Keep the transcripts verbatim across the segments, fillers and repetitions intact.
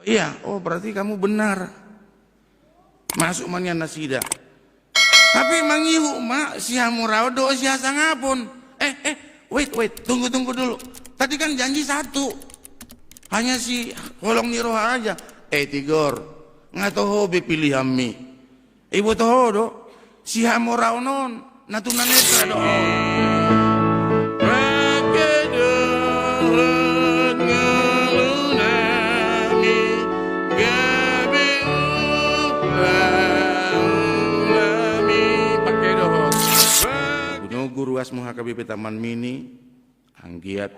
Iya, oh, berarti kamu benar. Masuk ma nian nasida. Tapi mangihut ma si Hamoraon dohot si Hasangapon. Eh, eh, wait, wait, tunggu, tunggu dulu. Tadi kan janji satu. Hanya si Holong ni Roha aja. Eh, Tigor, nga toho be pilihanmi. Iboto ho do, si Hamoraon on na tunanetra do on. Pake dohot ngolunami, gabe ulaonami. Pake dohot. Gunogu ruasmu H K B P Taman Mini, anggiat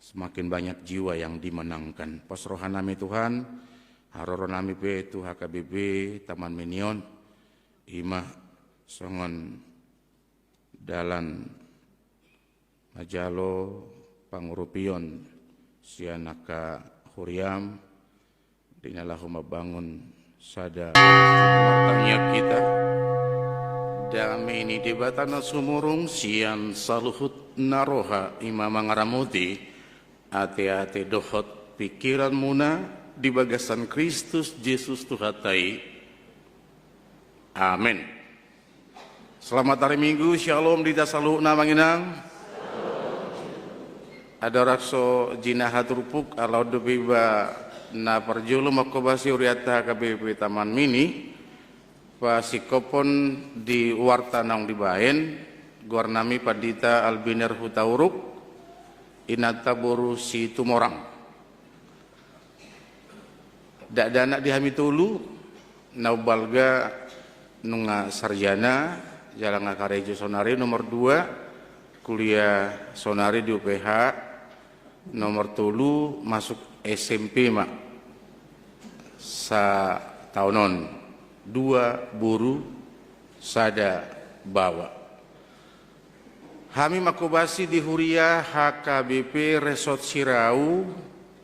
semakin banyak jiwa yang dimenangkan. Pos rohanami Tuhan, haroronami pe tu H K B P Taman Mini on, ima songon dalan manjalo pangurupion sian angka huriam, di na laho mambangun sada. Martangiang hita. Dame ni Debata na sumurung sian saluhut na roha, ima mangaramoti ateate dohot pingkiranmuna di bagasan Kristus Jesus Tuhanta i. Amen. Selamat hari Minggu, syalom di hita saluhutna, amang inang. Andorang so jinaha turpuk, ala on dope iba na parjolo mangkobasi hurianta H K B P Taman Mini, pasingkophon di warta naung dibaen, goarnami Pandita Albiner Hutauruk, inanta boru Situmorang. Dakdanak di hami tolu, na umbalga nunga sarjana, jala nunga karejo saonari, nomor dua, kuliah saonari di U P H, nomor tolu, masuk S M P ma sataon on, dua boru, sada baoa. Hami mangkobasi di huria H K B P Resort Sirau,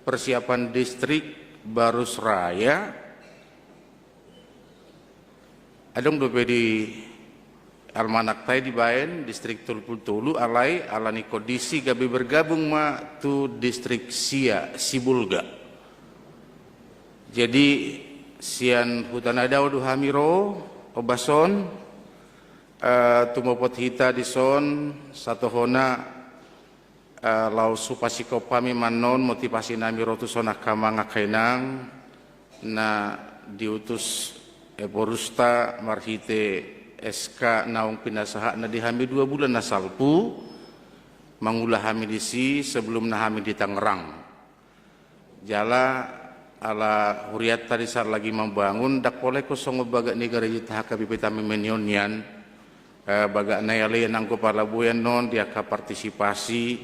persiapan distrik Barus Raya. Adong dope di almanakta i dibaen distrik tolu pulu tolu, alai ala ni kondisi gabe bergabung ma tu distrik sia, Sibolga. Jadi sian Huta Nadao do hami ro, ombas on, eh, tumopot hita dison, satohona, eh, laos hupasingkop hami ma annon motivasinami ro tuson, angka amang, angka inang, na diutus Eporusta marhite S K naung pinasahatna di hami dua bulan na salpu, mangula hami disi, sebelumna hami di Tangerang. Jala ala hurianta di saat lagi mambangun, ndang pola ingkon songon bagak ni garejanta H K B P Taman Mini on nian, eh, bagak na i alai nanggo palaboan on di angka partisipasi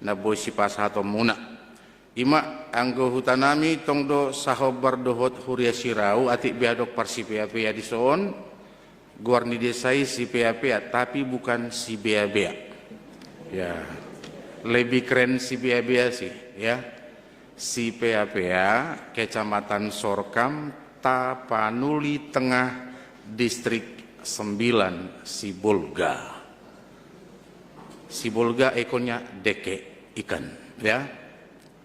na boi sipasahatonmuna. Ima anggo hutanami tong do sahombar dohot huria Sirau, atik be adong parsipeapea dison, goar ni desa i Sipeapea, tapi bukan Sibeabea. Ya. Lebih keren Sibeabea sih, ya. Sipeapea, Kecamatan Sorkam, Tapanuli Tengah, Distrik Sembilan, Sibolga. Sibolga ekornya deke ikan, ya.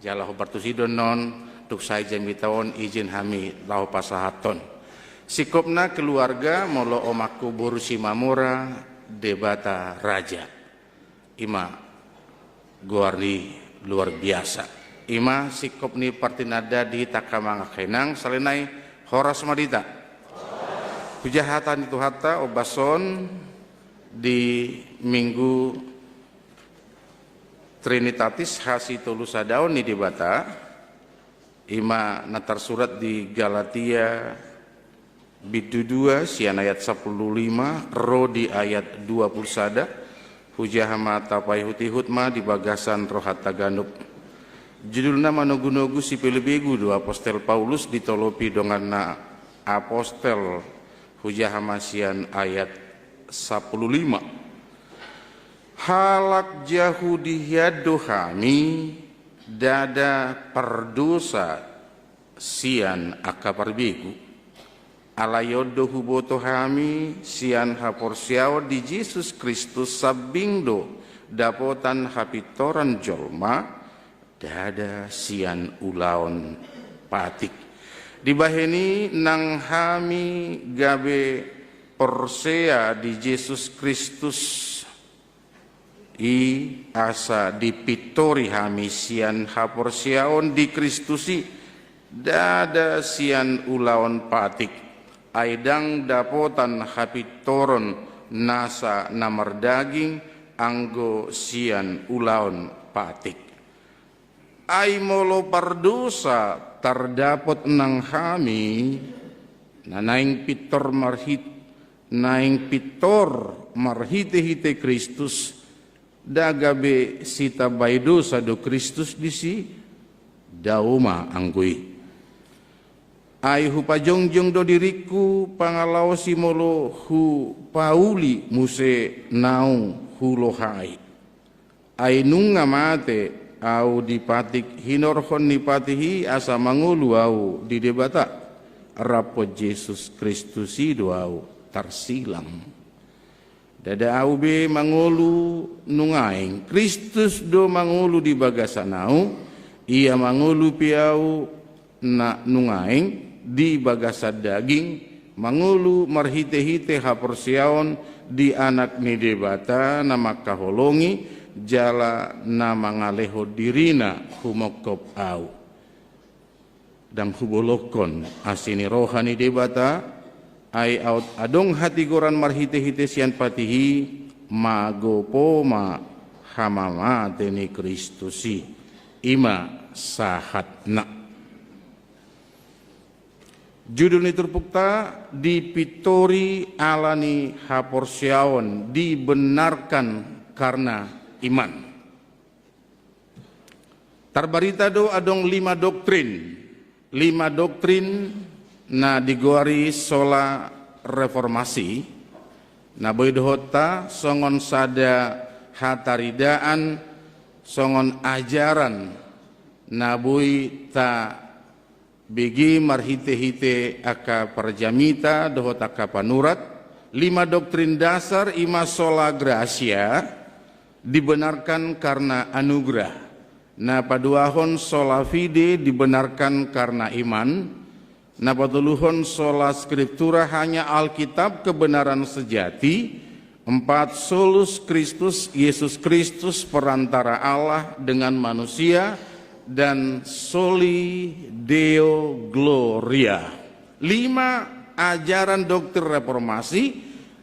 Jala hombar tusi do annon, tung sai jamita on izin hami laho pasahathon. Singkopna keluarga, molo omakku boru Simamora, Debata Raja. Ima goar ni luar biasa. Ima singkop ni partinanda di hita, angka amang, angka inang, sahali nai horas ma di hita. Hujaha hata ni Tuhanta, ombas on di Minggu Trinitatis, hasitolusadaon ni Debata, ima na tarsurat di Galatia bindu dua sian ayat sampulu lima ro di ayat dua pulu sada, hujaha ma tapaihutihut ma di bagasan rohanta ganup. Judulna manogunogu sipelebegu do Apostel Paulus ditolopi donganna apostel, hujaha ma sian ayat sampulu lima. Halak Jahudi hian do hami, ndada pardosa sian angka parbegu. Alai on do huboto hami sian haporseaon di Jesus Kristus sambing do dapotan hapintoran jolma, ndada sian ulaon patik. Dibahen i nang hami gabe porsea di Jesus Kristus i, asa dipintori hami sian haporseaon di Kristus i, ndada sian ulaon patik, ai ndang dapotan hapintoron nasa na mardaging anggo sian ulaon patik. Ai molo pardosa tardapot nang hami, na naeng pintor marhit-, naeng pintor marhite-hite Kristus, ndada gabe sitambai dosa do Kristus disi? Dao ma anggo i. Ai hupajongjong do diringku pangalaosi molo hupauli muse naung hulohai. Ai nunga mate au di patik hinorhon ni patih i asa mangolu au di Debata. Raphon Jesus Kristus i do au tarsilang. Ndada au be mangolu nungaeng, Kristus do mangolu di bagasan au. Ia mangolu pe au na nungaeng di bagasan daging, mangolu marhite-hite haporseaon di Anak ni Debata na mangkaholongi jala na mangalehon dirina humongkop au. Ndang hubolongkon asi ni roha ni Debata, ai aut adong hatigoran marhite-hite sian patih i, magopo ma hamamate ni Kristus i. I ma sahatna. Judul ni turpukta: Dipintori ala ni haporseaon, dibenarkan karena iman. Tarbarita do adong lima doktrin, lima doktrin na digoari sola reformasi, na boi dohononta songon sada hataridaan, songon ajaran na boi tabege marhite-hite angka parjamita dohot angka panurat. Lima doktrin dasar i ma sola gratia, dibenarkan karena anugerah. Na paduahon sola fide, dibenarkan karena iman. Na patoluhon sola scriptura, hanya Alkitab kebenaran sejati. Empat, solus Kristus, Yesus Kristus perantara Allah dengan manusia, dan soli Deo Gloria. Lima ajaran doktrin reformasi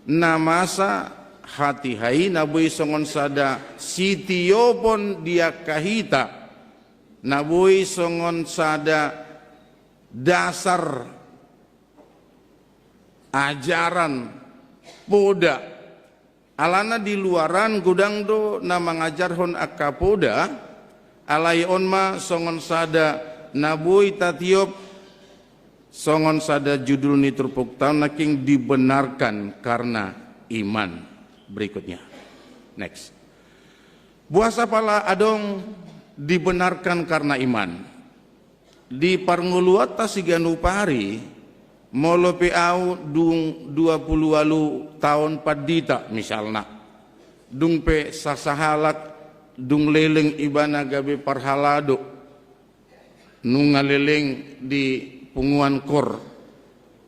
na masa hatiha i, na boi songon sada sitiopon di angka hita, na boi songon sada dasar ajaran poda. Alana di luaran godang do na mangajarhon angka poda, alai on ma songon sada na boi tatiop, songon sada judul ni turpukta nangkin, dibenarkan karena iman. Berikutnya. Next. Boasa pala adong dibenarkan karena iman? Di parngoluanta siganup ari, molo pe au dung dua pulu ualu taon pandita misalna, dung pe sasahalak, dung leleng ibana gabe parhalado, nunga leleng di punguan kor,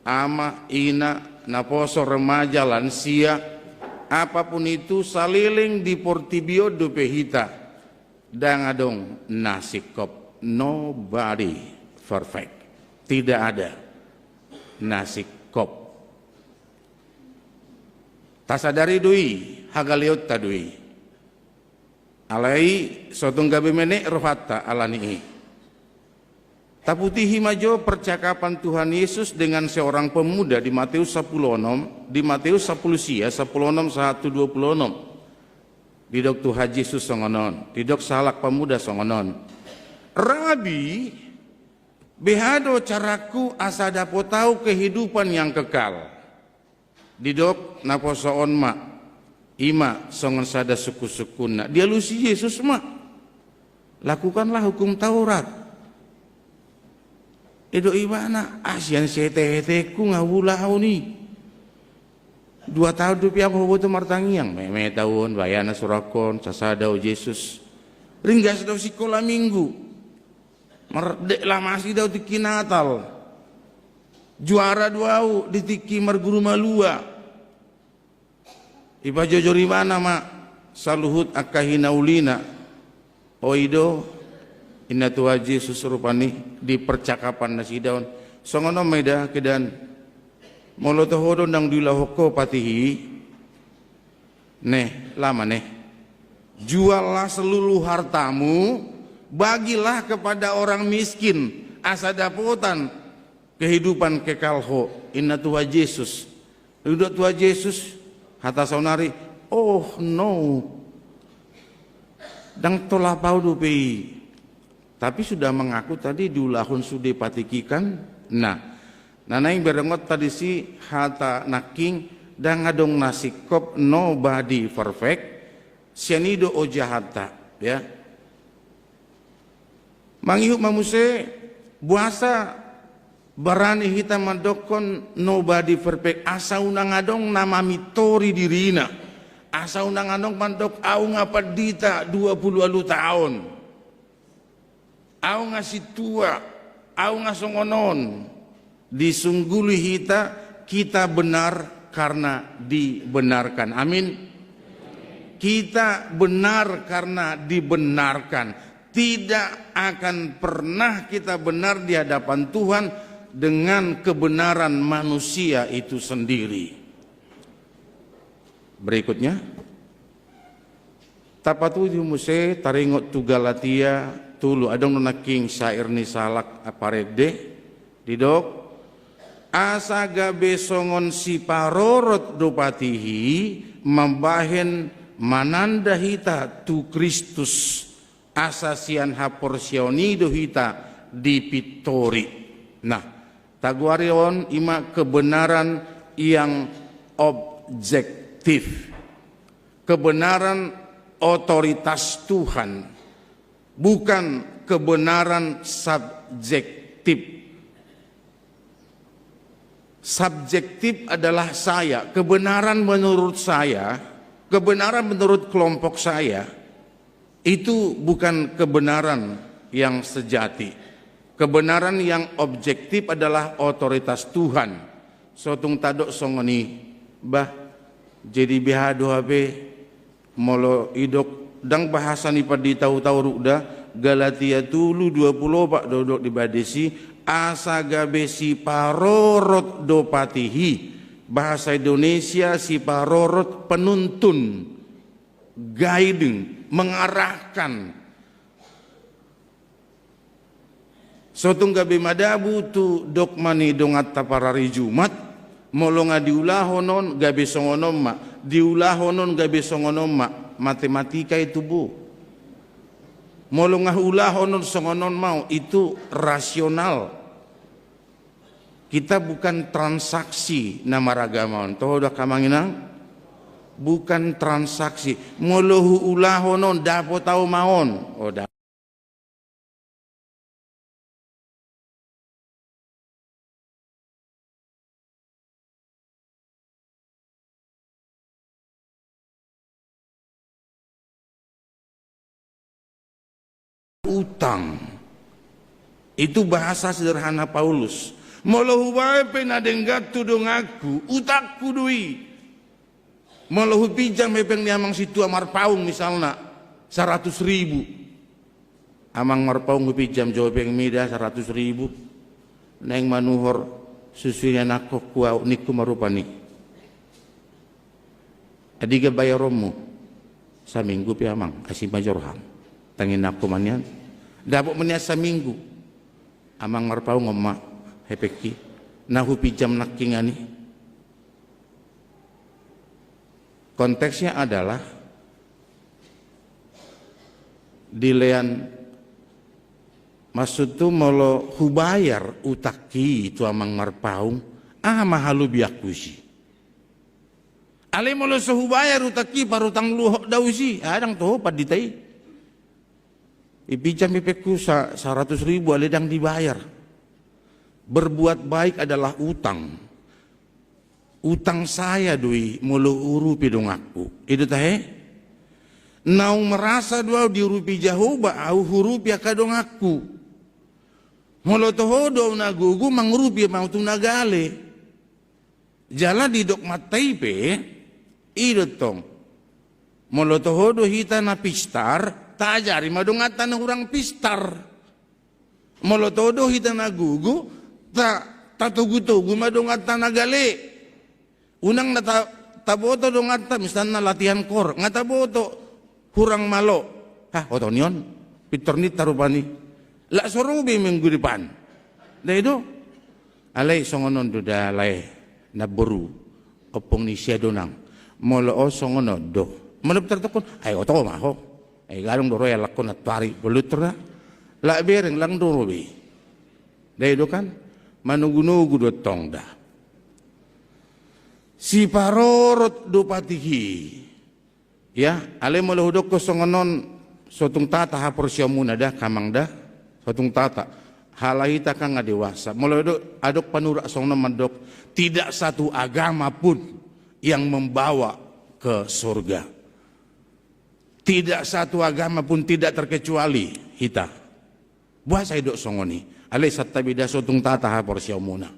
ama, ina, naposo, remaja, lansia, apapun itu, saleleng di portibi on dope hita, ndang adong na singkop. Nobody perfect. Tidak ada na singkop. Tasadari do i, hagaleonta do i. Alai so tung gabe menek rohanta ala ni i. Taputihi ma jo percakapan Tuhan Yesus dengan seorang pemuda di Matius sampulu onom, di Matius sampulu sia, sampulu onom sahat tu dua pulu onom. Didok Tuhan Jesus songon on, didok sahalak pamuda songon on: Rabi, beha do carangku asa dapot au kehidupan yang kekal? Didok naposo on ma, i ma songon sada sungkun-sungkunna. Dialusi Jesus ma: Lakukanlah hukum Taurat. Didok ibana: Ah, sian sihetehetengku nga ulaon i. Dua taon dope au huboto martangiang, meme taon, bayanan surangkon, sasada au Jesus. Ringgas do sikola minggu. Mardek lamasi do au tingki Natal. Juara do au di tingki marguru malua. Ipajojor ibana ma saluhut angka hinaulina. O i do, inna Tuhan Jesus rupani di percakapan nasida on. Songon on ma i da kedan. Molo toho do ndang diulahon ho patih i, neh, lama neh. Juallah seluruh hartamu, bagilah kepada orang miskin, asa dapotan kehidupan kekal ho, inna Tuhan Jesus. Didok Tuhan Jesus, hata saonari, oh no. Ndang tolap au dope i. Tapi sudah mengaku tadi diulahon sude patih i kan. Nah, na naeng berengonta disi hata nangkin, ndang adong na singkop nobody perfect, sian i do ojahatta, ya. Mangihut ma muse, boasa barani hita mandokkon nobody perfect, asa unang adong na mamintori dirina, asa unang adong mandok au nga pandita dua pulu ualu taon, au nga sintua, au nga songon on. Disungguli hita, kita benar karena dibenarkan. Amin. Kita benar karena dibenarkan. Tidak akan pernah kita benar di hadapan Tuhan dengan kebenaran manusia itu sendiri. Berikutnya, tapatuduhi muse taringot tu Galatia tolu, adong do nangkin syair ni sahalak parende, didok, asa gabe songon siparorot do patih i mambahen mananda hita tu Kristus, asa sian haporseaon i do hita dipintori. Nah, tagoari on ima kebenaran yang objektif. Kebenaran otoritas Tuhan, bukan kebenaran subjektif. Subjektif adalah saya, kebenaran menurut saya, kebenaran menurut kelompok saya, itu bukan kebenaran yang sejati. Kebenaran yang objektif adalah otoritas Tuhan. So tung tadok songon i, bah, jadi beha do hape. Molo idok ndang bahasa ni pandita Hutauruk da, Galatia tolu dua pulu opat do didok di bades i, asa gabe siparorot do patih i. Bahasa Indonesia siparorot penuntun, guiding, mengarahkan. So tung gabe madabu tu dogma ni donganta parari Jumat, molo nga diulahon on gabe songon on ma, diulahon on gabe songon on ma, matematika i tubu. Molo nga huulahon on songon on ma, itu rasional. Kita bukan transaksi na maragama on. Toho do angka amang inang? Bukan transaksi. Molo huulahon on, dapot au ma on. O da. Utang. Itu bahasa sederhana Paulus. Molo hubaen pe na denggan tu donganku, utangku do i. Molo hupinjam hepeng ni amang sintua Marpaung misalna, saratus ribu. Amang Marpaung, hupinjam jo hepengmi da saratus ribu. Naeng manuhor susu ni anakkonku au, ningku ma rupani. Andigan bayaronmu? Saminggu pe amang, asi ma jo roham. Tangiangku ma nian. Dapot ma nian saminggu. Amang Marpaung, on ma hepengki na hupinjam nangkiningan i. Konteksnya adalah dilean, maksudhu molo hubayar utangki tu amang Marpaung, aha ma halobianku disi? Alai molo so hubayar utangki, parutang luhut do au disi, ndang toho pandita i. Ipinjam hepengku sa-, saratus ribu alai ndang dibayar. Berbuat baik adalah utang. Utang saya do i molo huurupi donganku. I do tahe? Naung merasa do au diurupi Jahowa, au huurupi angka donganku. Molo toho do na gogo, mangurupi ma tu na gale. Jala didok Matta i pe, i do tong. Molo toho do hita na pistar, taajari ma donganta na hurang pistar. Molo toho do hita na gogo, ta, tatogu-togu ma donganta na gale. Unang na ta, taboto donganta, misalna latihan kor, nga taboto, hurang malo. Hah, oto ni on, pintor ninta rupani. Lak so ro be minggu depan. Dai do. Alai songon on do da lae, na boru, ompung ni sia do nang. Molo o songon on do. Molo pintor tokkon, ai oto ma ho. Ai gadong do ro ya lakon atuari, belut ra. Lak bereng lang do ro be. Dai do kan, manogu-nogu do tong da. Siparorot do patih i. Ya, alai molo hudokkon songon on, sotung tata haporseaonmuna da, kamang da, sotung tata. Halak hita kan nga dewasa. Molo do, adong panurat songon on mandok, tidak satu agama pun yang membawa ke surga. Tidak satu agama pun tidak terkecuali hita. Boasa didok songon i? Alai santabi da, sotung tata haporseaonmuna.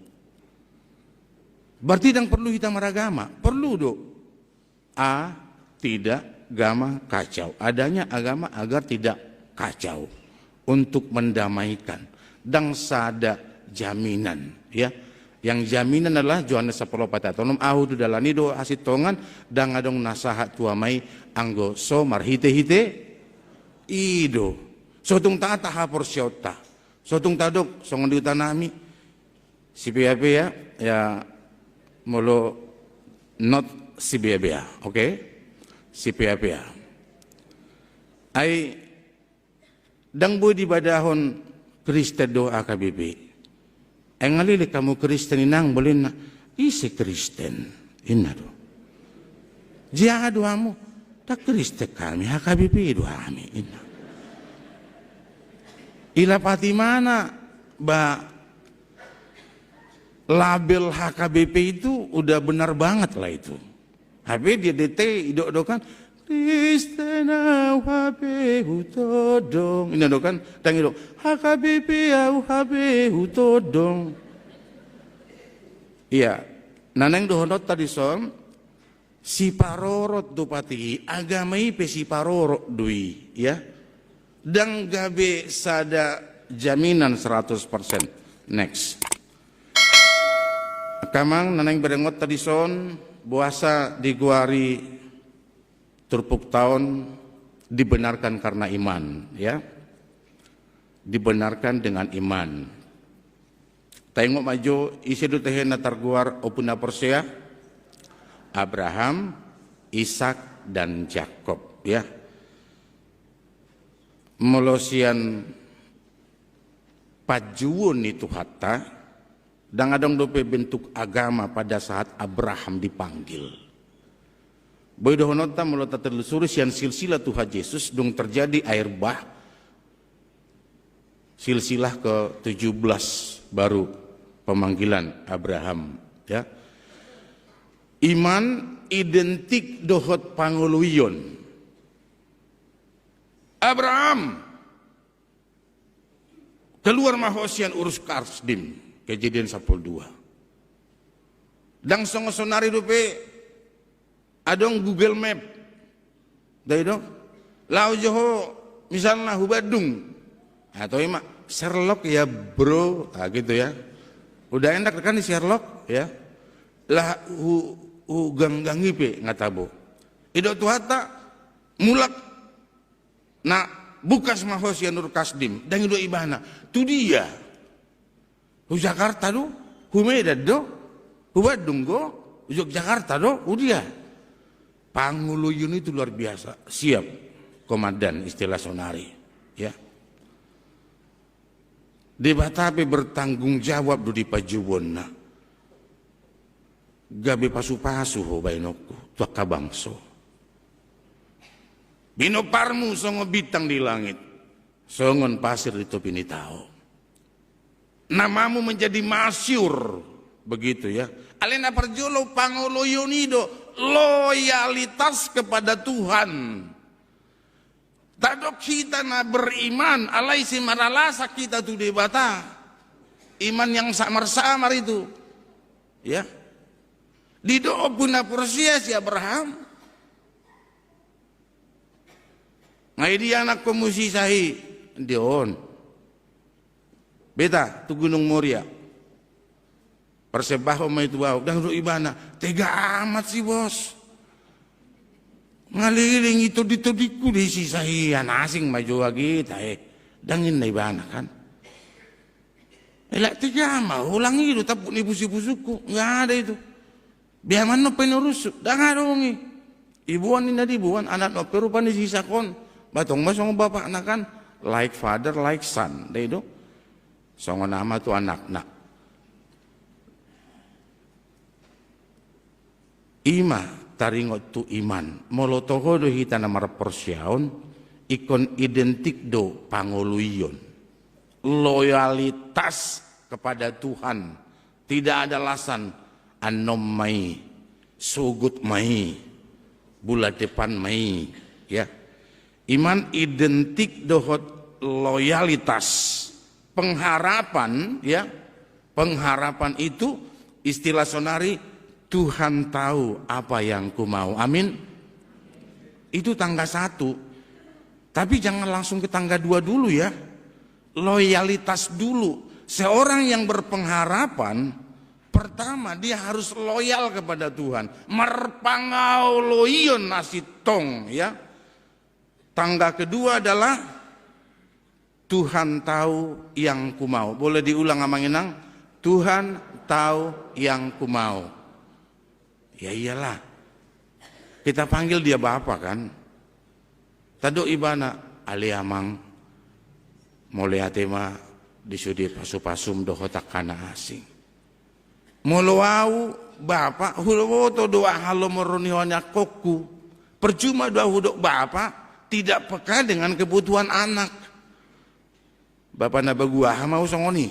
Berarti ndang perlu hita maragama. Perlu do. A, tidak, gama, kacau. Adanya agama agar tidak kacau. Untuk mendamaikan. Ndang sada jaminan, ya. Yang jaminan adalah Johannes sampulu opat ayat onom, ahu tu dalan i dohot hasintongan, ndang adong na sahat tu Ama i anggo so marhite-hite i do. Sotung tata haporseaonta. Sotung tadok, songon di huta nami. Sipea-pea, ya, molo not sibea-bea, oke? Sipea-pea. Ai, ndang boi dibadahon Kristen do H K B P. Ai nga leleng hamu Kristen, inang, bolinna. Ise Kristen? Inna do. Dia do hamu? Ndang Kristen hami, H K B P do hami, inna. Ilapati ma na, ba, label H K B P itu udah benar banget lah itu. Hape dia D T, idok do kan, Kristen au hape hutodong. Inna do kan, ndang idok, H K B P au hape hutodong. Iya, na naeng dohononta dison, siparorot do patih i, agama i pe siparorot do i, ya. Ndang gabe sada jaminan seratus persen. Next. Angka amang, na naeng berengonta dison, boasa digoari turpukta on dibenarkan karena iman, ya. Dibenarkan dengan iman. Taingot ma jo, ise do tahe na targoar ompu na porsea? Abraham, Ishak, dan Jakob, ya. Molo sian panjouon ni Tuhanta, ndang adong dope bentuk agama pada saat Abraham dipanggil. Boi dohononta molo tatelusuri sian silsilah Tuhan Yesus, dung terjadi air bah, silsilah ke tujuh belas baru pemanggilan Abraham, ya. Iman identik dohot pangoloion. Abraham, keluar ma ho sian Ur Kasdim, Kejadian sampulu dua. Ndang songon sonari dope adong Google Map. Dai do. Laho jo ho misalna hu Bandung. Atau ima, Sherlock ya, bro. Ah, gitu ya. Udah enak kan di Sherlock, ya. Lah hu, hu ganggang i pe nga tabo. Idok Tuhanta, mulak na bukas ma ho sian Ur Kasdim, ndang idok ibana. Tu dia? Hu Jakarta do, hu Medan do, hu Bandung do, hu Yogyakarta do, hu dia? Pangoloion itu luar biasa, siap komandan istilah sonari, ya. Debata pe bertanggung jawab do di panjouonna. Gabe pasu-pasu ho baenonku tu angka bangso. Pinomparmu songon bintang di langit, songon pasir di topi ni tao. Namamu menjadi masyhur, begitu ya. Alai na parjolo, pangoloion i do loyalitas kepada Tuhan. Tadok hita na beriman, alai simaralasan hita tu Debata. Iman yang samar-samar itu. Ya. Didok ompu na porsea si Abraham. Nga i dia anakkonmu si Isai? Dia on. Beta tu Gunung Moria. Persembahon ma i tu ahu. Ndang didok ibana, tega amat si bos. Ngaleleng i tondi-tondingku do i si Isai, na asing ma jo ate, eh. Ndang ninna ibana kan. Ela tega ma, holan i do tampuk ni pusu-pusungku. Nggak ada itu. Biaman no pe ni urusku, ndang adong i. Iboan ninna, diboan, anak no pe rupani si Isak on. Ba tong ma songon bapakna kan, like father, like son, da i do. Songon ama tu anakna. I ma taringot tu iman. Molo toho do hita na marporseaon, ingkon identik do pangoloion. Loyalitas kepada Tuhan. Tidak ada alasan, annon ma i, sogot ma i, bulan depan ma i, ya. Iman identik dohot loyalitas, pengharapan, ya. Pengharapan itu istilah saonari, Tuhan tahu apa yang ku mau. Amin. Itu tangga satu. Tapi jangan langsung ke tangga dua dulu ya. Loyalitas dulu. Seorang yang berpengharapan, pertama dia harus loyal kepada Tuhan. Marpangoloion na sintong, ya. Tangga kedua adalah Tuhan tahu yang ku mau. Boleh diulang, Amang Inang? Tuhan tahu yang ku mau. Ya iyalah. Kita panggil dia Bapa kan? Tadok ibana, ale Amang, mauliate ma di sude pasu-pasum dohot angka na asing. Molo ahu Bapa, huboto do aha lomo ro ni ho ni angkongku. Percuma do ahu hudok Bapa, tidak peka dengan kebutuhan anak. Bapa na bagua, aha ma ahu songon i?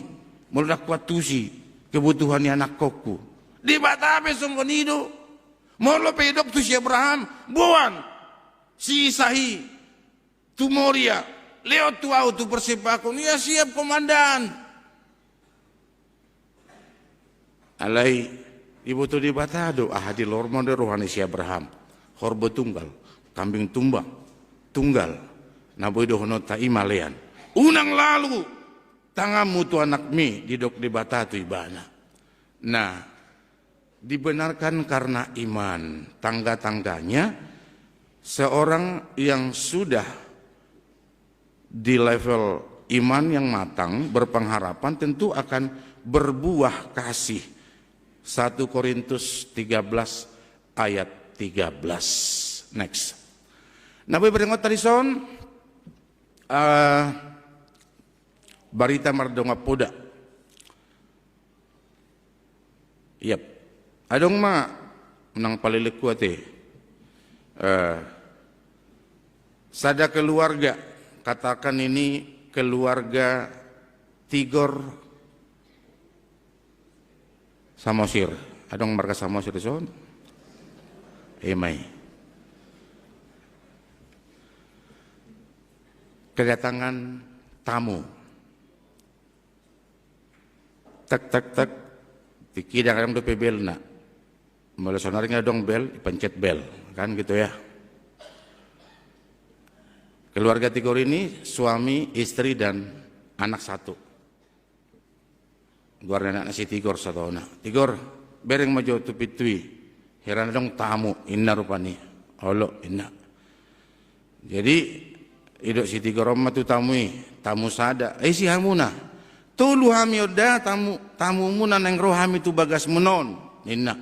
Molo ndang huantusi kebutuhan ni anakkonku. Debata pe songon i do. Molo pe didok tu si Abraham, boan si Isai tu Moria, lehon tu ahu tu persembahkon, ia siap komandan. Alai diboto Debata do aha dilehon ma do roha ni si Abraham. Horbo tunggal, kambing tumbang tunggal, na boi dohononta i ma lean. Unang lalu tanganmu tu anakmi, didok Debata tu ibana. Nah, dibenarkan karena iman. Tangga-tangganya, seorang yang sudah di level iman yang matang, berpengharapan, tentu akan berbuah kasih. Satu Korintus tiga belas ayat tiga belas. Next. Na boi berngot tadi son, eh, barita mardongan poda. Iap. Adong ma, nang palelengku ate. Eh, sada keluarga, katakan ini keluarga Tigor Samosir. Adong marga Samosir di son? Emai. Kedatangan tamu. Tak, tak, tak. Tingki ndang adong dope belna. Molo saonari nga adong bel, dipencet bel. Kan gitu ya. Keluarga Tigor ini suami, istri, dan anak satu. Goarna anakna si Tigor satona. Tigor, bereng ma jo tu pintu i. Hira na adong tamu, inna rupani. Olo, inna. Jadi, didok si Tigor on ma tu tamu i, tamu sada, eh, isi hamuna. Tolu hami on da, tamu, tamumuna naeng ro hami tu bagasmuna on, ninna.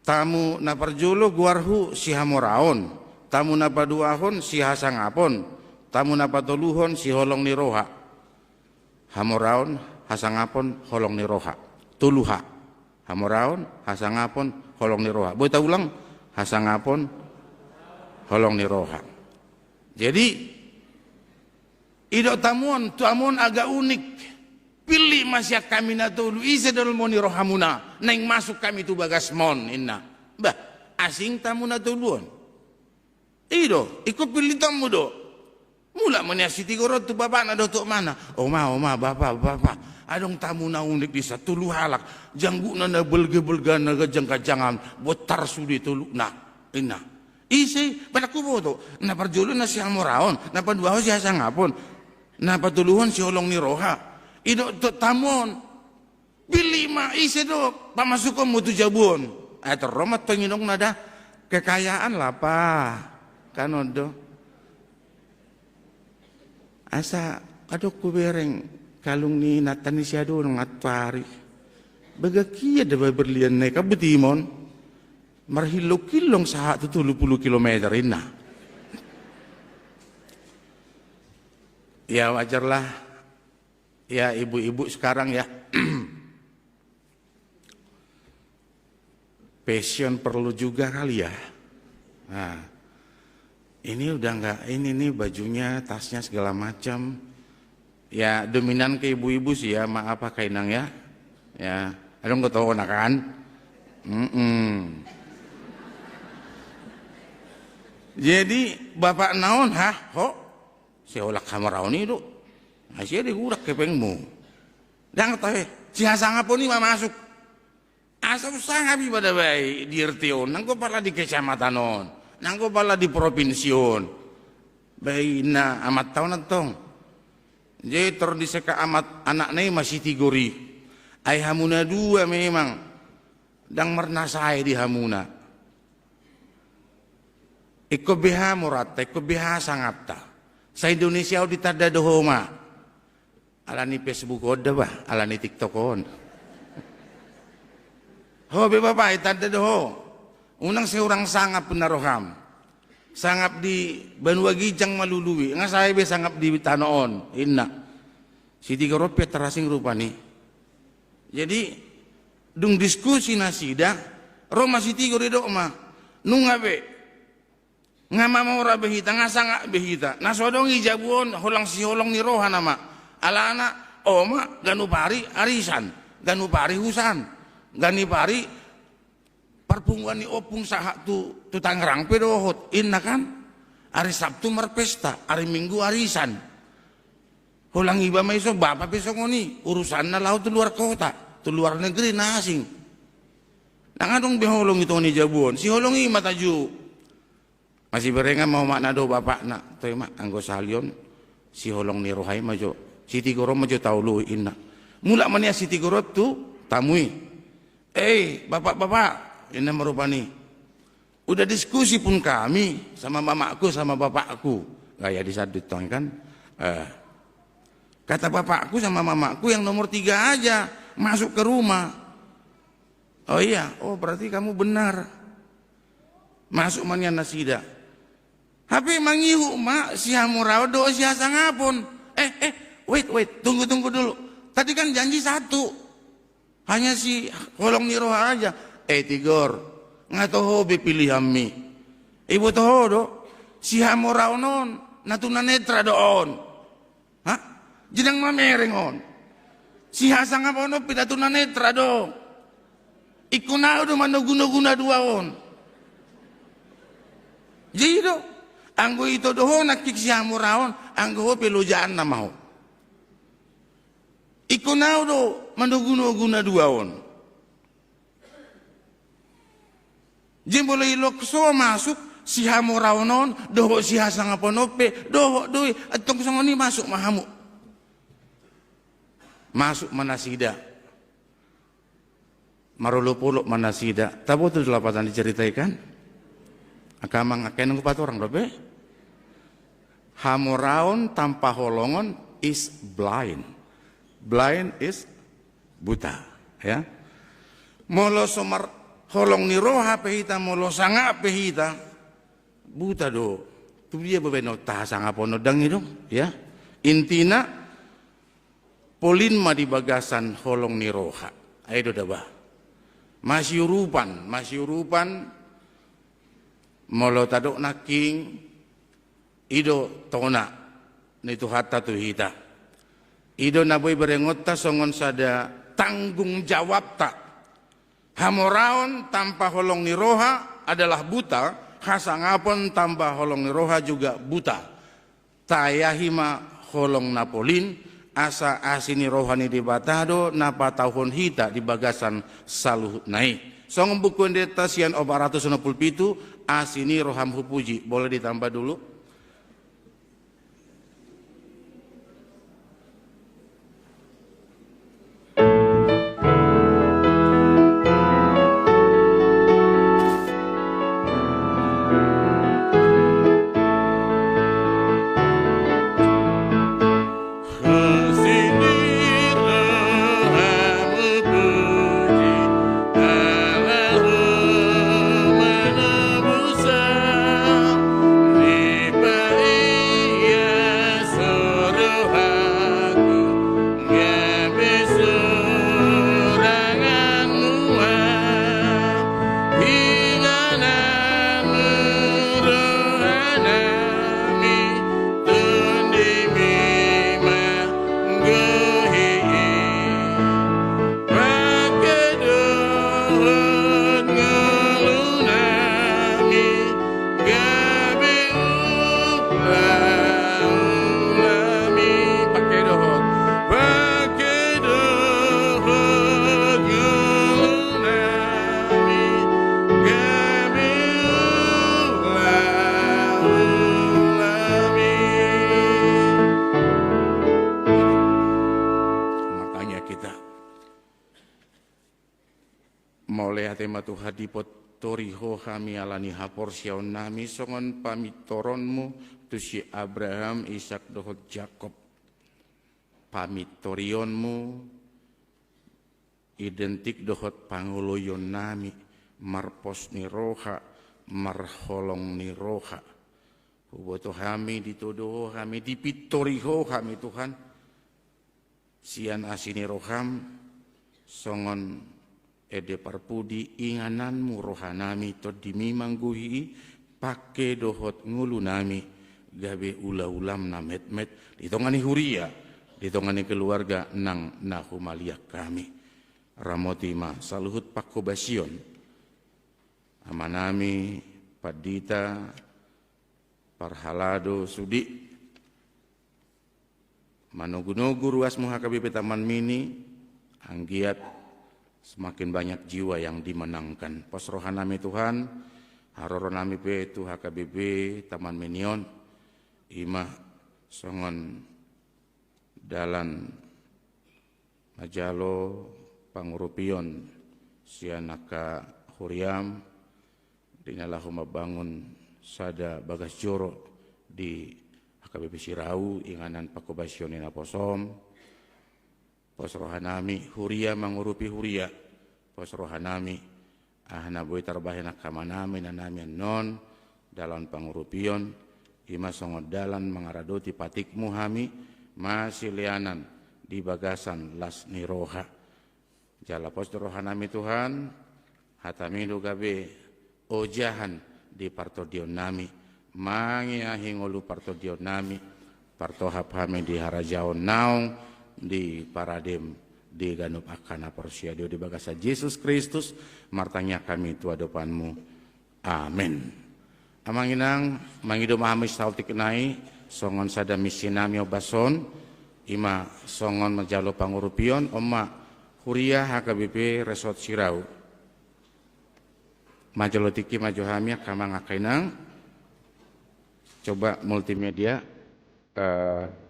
Tamu na parjolo goarhu Sihamoraon, tamu na paduahon Sihasangapon, tamu na patoluhon Siholong ni Roha. Hamoraon, hasangapon, holong ni roha. Tolu ha. Hamoraon, hasangapon, holong ni roha. Boi taulang, hasangapon, holong ni roha. Jadi, didok tamu on, tu hamu on agak unik. Pillit ma sian hami na tolu, ise do lomo ni rohamuna, naeng masuk hami tu bagasmon, inna. Bah, asing tamu na tolu on. I do, ingkon pillitonmu do. Mulak ma nian si Tigor on tu bapakna dohot omakna. Oma, oma, bapa, bapa. Adong tamu na unik disi, tolu halak. Janggutna na belga-belga na ganjang-ganjangan. Botar sude toluna. Inna. Ise, pala huboto. Na parjolo na si Hamoraon. Na paduahon si Hasangapon. Na patoluhon si Holong ni Roha. I do tamu on. Pilih ma ise do pamasukon mu tu jabu on. Ai tor ro ma tong inongna da. Kekayaan lapa. Kan on do. Asa adong hubereng kalung ni inanta ni si Adonang antuari. Bagak ia da ba berlian na i, kan botima on. Marhillong-hillong sahat tu tolu pulu kilometer inna. Ya wajarlah. Ya, ibu-ibu sekarang ya. Fashion perlu juga kali ya. Nah, ini udah nggak, ini nih bajunya, tasnya segala macam. Ya, dominan ke ibu-ibu sih ya, maaf Pak Kainang ya. Ya, ada nggak tahu kan? Mm-mm. Jadi, bapak naon, hah? Ho? Seolak hamar aon itu. Nah, sia digurak kepengmu. Ndang tahe, si Hasangapon i ma masuk. Asa usangap i pada bai di R T on, nanggo pala di kecamatan on, nanggo pala di propinsi on. Bai na amat taon antong. Jadi tor diseka amat anakna i ma si Tigor i. Ai hamuna dua memang. Ndang marnasae di hamuna. Ingkon beha moranta, ingkon beha sangapta. Sa-Indonesia on ditanda do ho ma. Ala ni Facebook on da bah, ala ni TikTok on. Ho be bapa, itanda do ho. Unang seorang sangap na roham. Sangap di banua ginjang ma lului, nga sae be sangap di tano on, inna. Si Tigor on pe tarasing rupani. Jadi, dung diskusi nasida, ro ma si Tigor didok ma. Nunga be. Nga mamora be hita, nga sangap be hita. Na so adong i jabu on, holang si Holong ni Roha nama. Alana, oma, ganup ari arisan, ganup ari husan, ganup ari parpunguan ni ompung sahat tu, tu Tangerang pe dohot, inna kan. Ari Sabtu marpesta, ari Minggu arisan. Holang iba ma ison, bapa pe songon i, urusanna laho tu luar kota, tu luar negeri na asing. Ndang adong be holong i tong di jabu on, si Holong i ma taju. Masiberengan ma omakna dohot bapakna, toe ma, anggo sahali on si Holong ni Roha i ma jo, si Tigor on ma jo taoloi, inna. Mulak ma nian si Tigor on tu tamu i. Eh, bapak-bapak, inna ma rupani. Udah diskusi pun kami sama mamakku sama bapakku. Gaya di sandut tong kan. Eh. Kata bapakku sama mamakku yang nomor tiga aja masuk ke rumah. Oh iya, oh berarti kamu benar. Masuk ma nian nasida. Hape mangihut ma si Hamoraon dohot si Hasangapon. Eh, eh, wait, wait, tunggu, tunggu dulu. Tadi kan janji satu. Hanya si Holong ni Roha aja. Eh, Tigor, nga toho be pilihanmi. Iboto ho do, si Hamoraon on na tunanetra do on. Ha? Jadi ndang mamereng on. Si Hasangapon on pe na tunanetra do. Ingkon ahu do manogu-nogu na dua on. Jadi do, anggo ito do ho nangkin si Hamoraon, anggo ho pe lojaanna ma ho. Ingkon ahu do manogu-nogu na dua on. Jadi molo i loks ho masuk, si Hamoraon on, dohot si Hasangapon on pe, dohot do i, antong songon i masuk ma hamu. Masuk ma nasida. Marolop-olop ma nasida. Taboto do lapatan ni cerita i kan? Angka amang, angka inang, hupatorang dope. Hamoraon tanpa holongon is blind. Blind is buta, ya. Molo so marholong ni roha pe hita, molo sangap pe hita, buta do. Tu dia babaen on, taha sangap on ndang i do, ya. Intina, polin ma di bagasan holong ni roha. Ai do daba. Masiurupan, masiurupan. Molo tadok nangkin, i do tona ni Tuhanta tu hita. I do na boi berengonta songon sada tanggung jawabta. Hamoraon tanpa holong ni roha adalah buta, hasangapon tanpa holong ni roha juga buta. Taeahi ma holong na polin, asa asi ni roha ni Debata do na patauhon hita di bagasan saluhutna i. Songon Buku Endenta sian opat ratus onom pulu pitu, Asi ni roham hupuji. Boleh ditambah dulu? Pake dohot ngolunami gabe ulaulami. Pake dohot. Pake dohot ngolunami gabe ulaulami. Martangiang hita. Mauliate ma Tuhan, dipintori Ho hami ala ni haporseaonnami songon pamintoronmu tu si Abraham, Isak dohot Jakob. Pamintorionmu identik dohot pangoloionnami, marpos ni roha, marholong ni roha. Huboto hami, ditodo Ho hami, dipintori Ho hami Tuhan. Sian asi ni roham, songon ende parpudi ingananmu rohanami, tondimi manggohi i, pake dohot ngolunami gabe ulaulam na metmet di tonga ni huria, di tonga ni keluarga nang na humaliang hami. Ramoti ma saluhut panghobasion amanami pandita parhalado sudi. Manogunogu ruasmu H K B P Taman Mini, anggiat semakin banyak jiwa yang dimenangkan. Pos rohanami Tuhan, haroronami pe tu H K B P Taman Mini on, i ma songon dalan manjalo pangurupion sian angka huriam, di na laho mambangun sada bagas joro di H K B P Sirau, inganan panghobasion ni naposom. Pos rohanami, huria mangurupi huria. Pos rohanami, aha na boi tarbahen angka amanami, inanami annon, dalan pangurupion, i ma songon dalan mangaradoti patikmu hami, masileanan di bagasan las ni roha. Jala pos do rohanami Tuhan, hatami do gabe ojahan di partondionnami, mangeahi ngolu partondionnami, partohap hami di harajaon naung di paradem di ganup angka na porsea di bagasan Jesus Kristus, martangiang hami tu adopanmu. Amen. Amang inang, mangido ma hami saotik nai, songon sada misinami ombas on, i ma songon manjalo pangurupion, on ma huria H K B P Resort Sirau. Manjalo tingki ma jo hami angka amang angka inang. Coba multimedia, eh,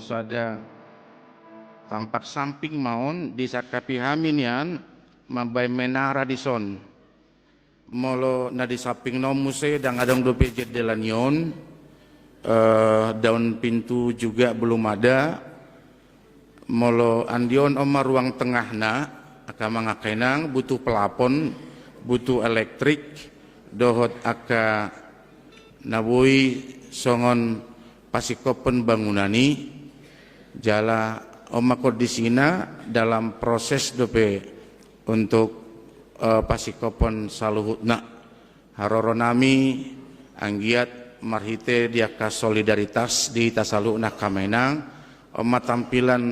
Sada tampak samping ma on disangkapi hami nian mambaen menara dison. Molo na di samping na on muse ndang adong dope jendela ni on, eh, daun pintu juga belum ada. Molo andion on ma ruang tengahna, angka amang angka inang, butuh pelapon, butuh elektrik, dohot angka na boi songon pasingkophon bangunan i, jala on ma kondisina dalam proses dope untuk, eh, pasingkophon saluhutna. Haroronami anggiat marhite di angka solidaritas di hita saluhutna angka amang inang, on ma tampilan,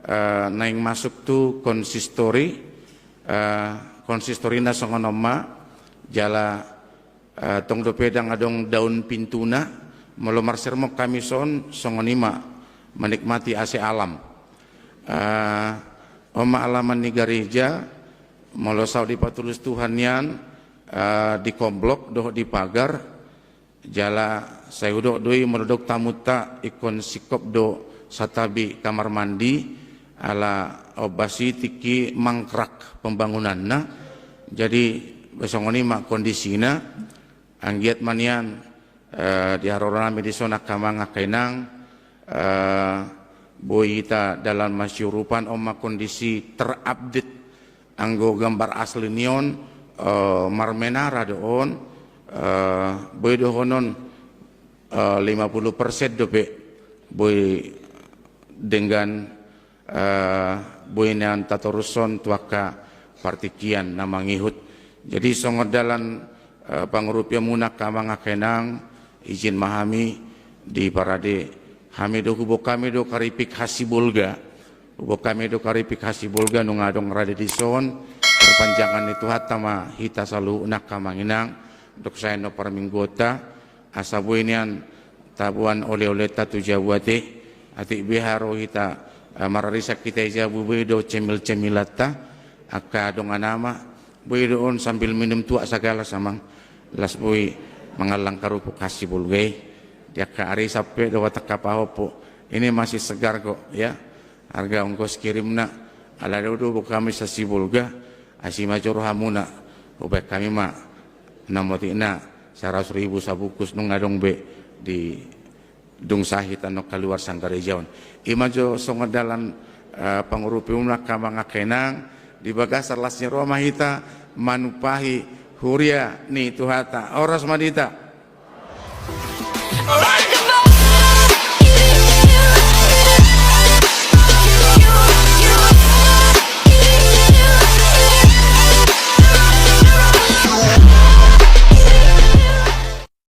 eh, naeng masuk tu konsistori, eh, konsistorina songon on ma, jala, eh, tong dope ndang adong daun pintuna, molo marsermon hami son, songon i ma menikmati A C alam. Eh, on ma alaman ni gareja, molo saut dipatulus Tuhan nian, eh, di komblok dohot di pagar, jala sai hudok do i molo didok tamunta ingkon singkop do santabi kamar mandi, ala ombas i tingki mangkrak pembangunanna. Jadi, songon i ma kondisina, anggiat ma nian, eh, di haroro nami dison angka amang angka inang, eh, boi hita dalan masiurupan, on ma kondisi terupdate. Anggo gambar asli ni on, eh, marmenara do on, eh, boi dohonon, eh, lima puluh persen dope, boi denggan, eh, boi nian tatorushon tu angka partingkian na mangihut. Jadi songon dalan, eh, pangurupion muna angka amang angka inang, izin ma hami diparade hami do, huboan hami do karipik Hasibolga. Huboan hami do karipik Hasibolga nunga adong rade dison. Parpanjangan ni Tuhanta ma hita saluhutna angka amang inang, dok sae on parmingguonta, asa boi nian taboan ole-oleta tu jabu ate. Atik beha ro hita, eh, mararisan hita i jabu, boi do cemil-cemilanta, angka dongan ama, boi do on sambil minum tuak sagala samang, las boi mangallang karupuk Hasibolga i. Di angka arisan pe dohot angka pahompu, ini masih segar kok, ya. Harga ongkos kirimna, ala do do huboan hami Hasibolga, asi ma jo rohamuna, hubaen hami ma, na motikna saratus ribu sabungkus, nunga adong be di dung sahit annon kaluar sian gareja on. I ma jo songon dalan, eh, pangurupion muna angka amang angka inang, di bagasan las ni roha ma hita manumpahi huria ni Tuhanta. Horas ma di hita.